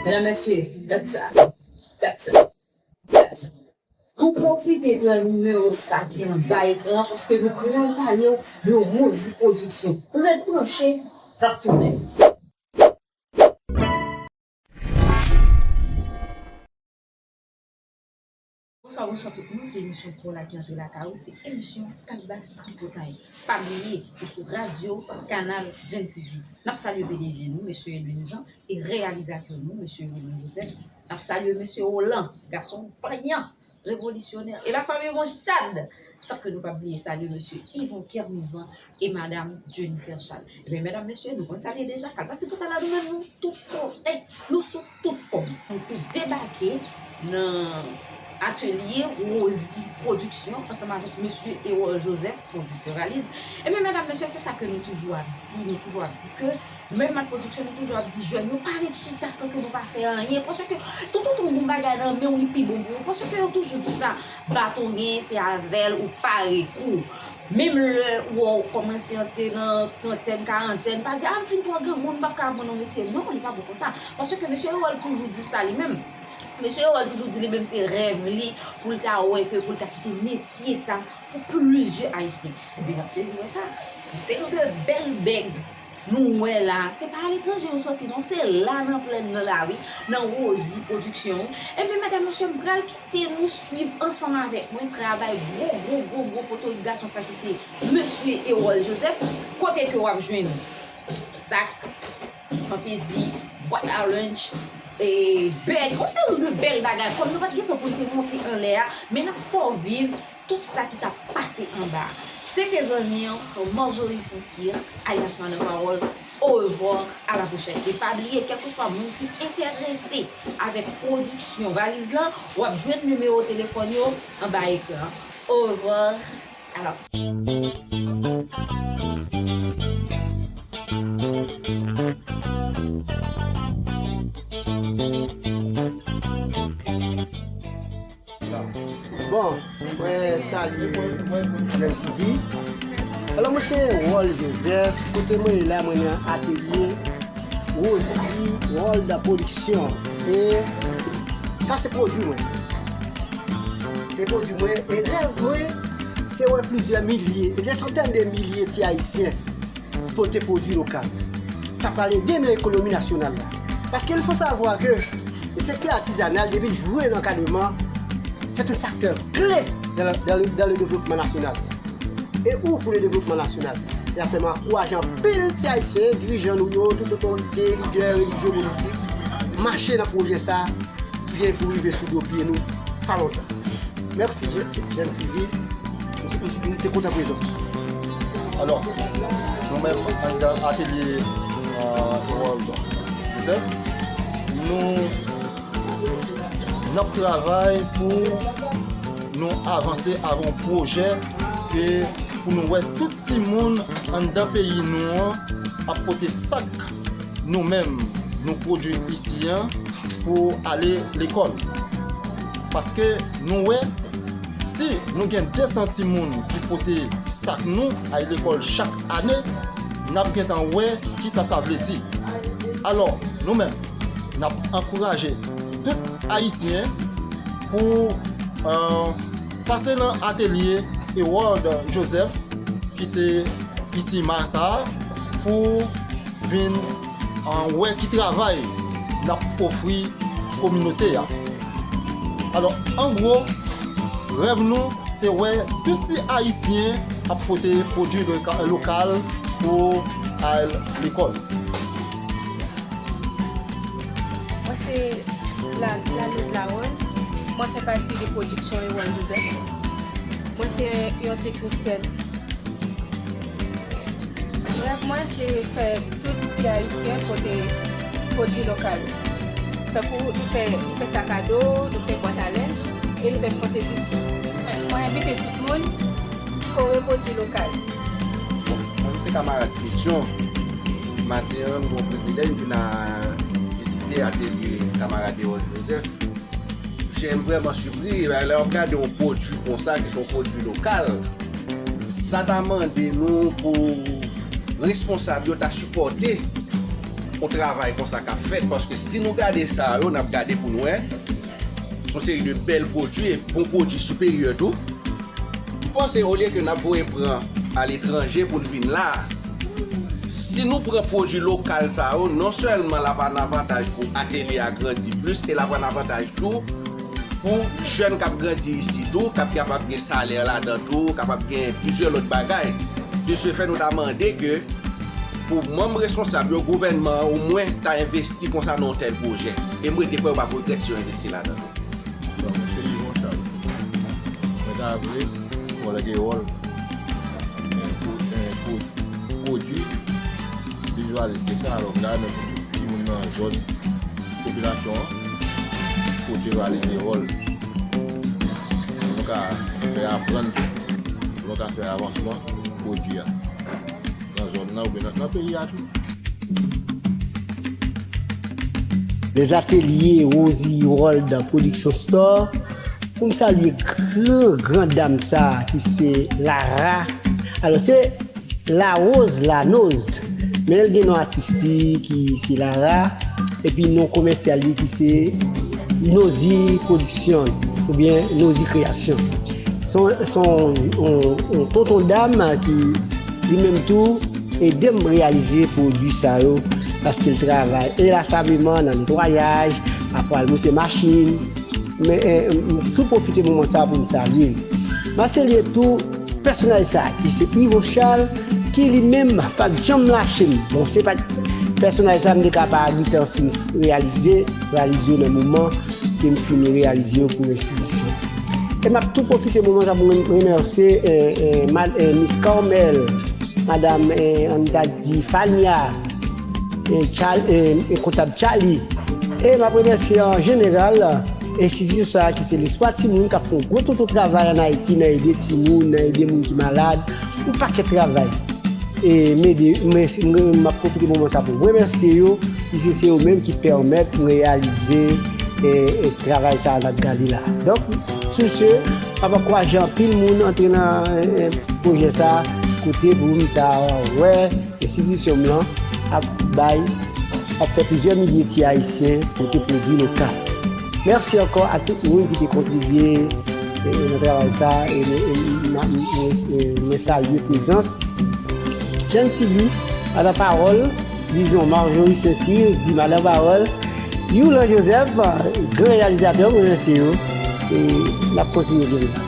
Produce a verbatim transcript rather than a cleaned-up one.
Medam, mesye, gad sa. Gad sa. Gad sa. Nou pwofite pran nimewo sa ki anba ekran an, paske nou pral pale w de Rosie Production. Ret branche, n ap tounen. Bonswa, bonswa tout moun, se emisyon Pou la ki antre lakay ou, se emisyon Kalbas Tripotay. Pa bliye, ou sou radyo, kanal Gen TV. N ap salye P D G nou, mesye Edwin Jean, e reyalizatè nou, mesye Willy Joseph. N ap salye mesye Roland, gason vanyan, revolisyonè, e lafanmi Monchad, san ke nou pa bliye salye mesye Yvon Kermizan e madam Jennifer Charles. Ebyen, medam, mesye, nou konn sa l ye deja. Kalbas Tripotay la, nou menm, nou tout kote, nou sou tout fòm. Nou te debake nan atelye Rosie Production ansanm avèk mesye Erol Joseph, pwodiktè valiz. Ebyen, medam, mesye, se sa ke nou toujou ap di, nou toujou ap di ke menm ak pwodiksyon, nou toujou ap di jèn yo pa ret chita san ke nou pa fè anyen. Paske toutotan w gen yon bagay nan men w, li pi bon pou ou. Paske yo toujou di sa, baton w genyen, se avè l ou pare kou. Menm lè ou wè w kòmanse antre nan trantèn, karantèn, pa di, "A, m fin twò granmoun, m p ap ka aprann yon metye." Non, li pa bon konsa. Paske mesye Erol toujou di sa li menm. Mesye Erol toujou di li menm se rèv li pou l ta wè ke pou l ta kite metye sa pou plizyè Ayisyen. Ebyen, n ap sezi wè sa. Yon seri de bèl bèg nou wè la, se pa aletranje yo soti non, se la nan plèn nan la wi, nan Rosie Production wi. Ebyen, medam, mesye, m pral kite nou swiv ansanm avèk mwen travay gwo, gwo, gwo, gwo potorik gason sa ki se mesye Erol Joseph, kote ke w ap jwenn sak, fantezi, bwat a lunch, e, bèg, yon seri de bèl bagay. Kòm nou pa t gen tan pou n te monte anlè a, men n ap fè w viv tout sa ki t ap pase anba a. Se te zanmi an, Marjorie Sincère, alyas Madan Pawòl. Au revoir, à la prochaine. E pa bliye, kèlkeswa moun ki enterese avèk pwodiksyon valiz lan, w ap jwenn nimewo telefòn yo anba ekran an. Au revoir, à la prochaine. Bon, mwen salye Gen TV. Alò, mwen se Erol Joseph. Kote mwen ye la, mwen nan atelye Rosie World Production. E sa se pwodui mwen. Se pwodui mwen. E rèv mwen, se wè plizyè milye, e dè santèn de milye ti Ayisyen pote pwodui lokal. Sa pral ede nan ekonomi nasyonal la. Paske il faut savoir que le secteur artisanal, depi l jwenn ankadreman, c'est un facteur clé dans le, dans le, dans le développement national. E ou pou le développement national. E sa fè m ankouraje anpil ti Ayisyen, dirijan nou yo, tout otorite, lidè relijye, politik, mache nan pwojè sa, byen pou rive sou do pye nou pa lontan. Mèsi, Gen, Gen TV. M, m, m te kontan prezans ou. Alò, nou menm, anndan atelye, euh, Erol Joseph, nou, n ap travay pou nou avanse avè yon pwojè ke pou nou wè tout timoun anndan peyi nou an ap pote sak nou menm nou pwodui isi an pou ale lekòl. Paske nou wè, si nou gen de san timoun ki pote sak nou al lekòl chak ane, n ap gentan wè kisa sa vle di. Alò, nou menm, n ap ankouraje tout Ayisyen pou, euh, pase nan atelye Erol Joseph, ki se isi Masa a, pou vin, euh, wè ki travay n ap ofri kominote a. Alò, an gwo, rèv nou, se wè tout ti Ayisyen ap pote pwodui loka-, lokal pou al lekòl. Mwen se La-, Lalouz Larose. Mwen fè pati de pwodiksyon Erol Joseph. Mwen se yon teknisyèn. Rèv mwen se fè tout ti Ayisyen pote pwodui lokal. Tankou nou fè, nou fè sak a do, nou fè bwat a lenj, e nou fè fantezi tou. Mwen envite tout moun kore pwodui lokal. Bon, mwen se kamarad Petyon. Maten an, m gen yon privilèj, m vin a vizite atelye kamarad Erol Joseph. Monchè, m vrèman sipri, lè w ap gade yon pwodui konsa, ki se yon pwodui lokal, sa ta mande nou pou responsab yo ta sipòte yon travay konsa k ap fèt, paske si nou gade sa yo, n ap gade pou n wè, se yon seri de bèl pwodui e bon pwodui siperyè tou. M panse olye ke n ap voye pran aletranje pou n vin la, si nou pran pwodui lokal sa yo, non sèlman l ap ann avantaj pou atelye a grandi plis, e l ap ann avantaj tou pou jèn k ap grandi isi tou, k ap kapab gen salè ladan tou, kapab gen plizyè lòt bagay. De ce fait, nou ta mande ke pou manm responsab yo, gouvènman an omwen ta envesti konsa nan yon tèl pwojè. E m rete kwè yo p ap regrèt si yo envesti ladan tou. Bon, mesye Yvon Charles, mwen ta vle, kòlèg Erol, en, pou, en, pou, pwodui, vizyalize sa, alò, gade men pou tout timoun nan zòn popilasyon an, kote yo ale Erol, pou nou ka fè aprann, pou nou ka fè avansman pwodui a nan zòn nan oubyen nan, nan peyi a tou. Les ateliers Rosie World Production Store, pou m salye gran, gran dam sa a ki se Lara. Alò, se Larose, Lanoz, men l gen non atis li ki se Lara, epi non komèsyal li ki se Nozi Production oubyen Nozi Kreyasyon. Se yon, se yon, yon, yon tonton dam ki li menm tou ede m reyalize pwodui sa yo, paske l travay enlasableman nan netwayaj, pafwa l moute machin. Men, eh, m tou pwofite moman sa pou m salye l. M a salye tou pèsonaj sa ki se Yvon Charles, ki li menm pa t janm lache m. Bon, se pa t pèsonaj sa m te ka pa gentan fin reyalize, reyalize yo nan moman ke m fin reyalize yo pou enstitisyon. E m ap tou pwofite moman sa pou m remèsye, eh, eh, mad-, eh, Miss Carmel, madam, eh, ann ta di Fania, eh, Char-, eh, eh, kontab Charlie. E m ap remèsye an jeneral enstitisyon sa a ki se Lespwa Timoun k ap fè yon gwo tonton travay ann Ayiti nan ede timoun, nan ede moun ki malad, yon pakèt travay. E m ede, m, m, m ap pwofite moman sa pou m remèsye yo, piske se yo menm ki pèmèt m reyalize, e, e, travay sa a n ap gade la. Donk, sou se, m ap ankouraje anpil moun antre nan, e, e, pwojè sa a, kote pou m ta wè enstitisyon m lan ap bay, ap fè plizyè milye ti Ayisyen pote pwodui lokal. Mèsi ankò a tout moun ki te kontribye, e, nan travay sa a, e, e, e, m, m, e, mwen salye prezans Jeanne Tilly, Madan Pawòl, dizon Marjorie Saint-Cyr, di Madan Pawòl, Youla Joseph, gran reyalizatè, mwen remèsye yo, e n ap kontinye vini.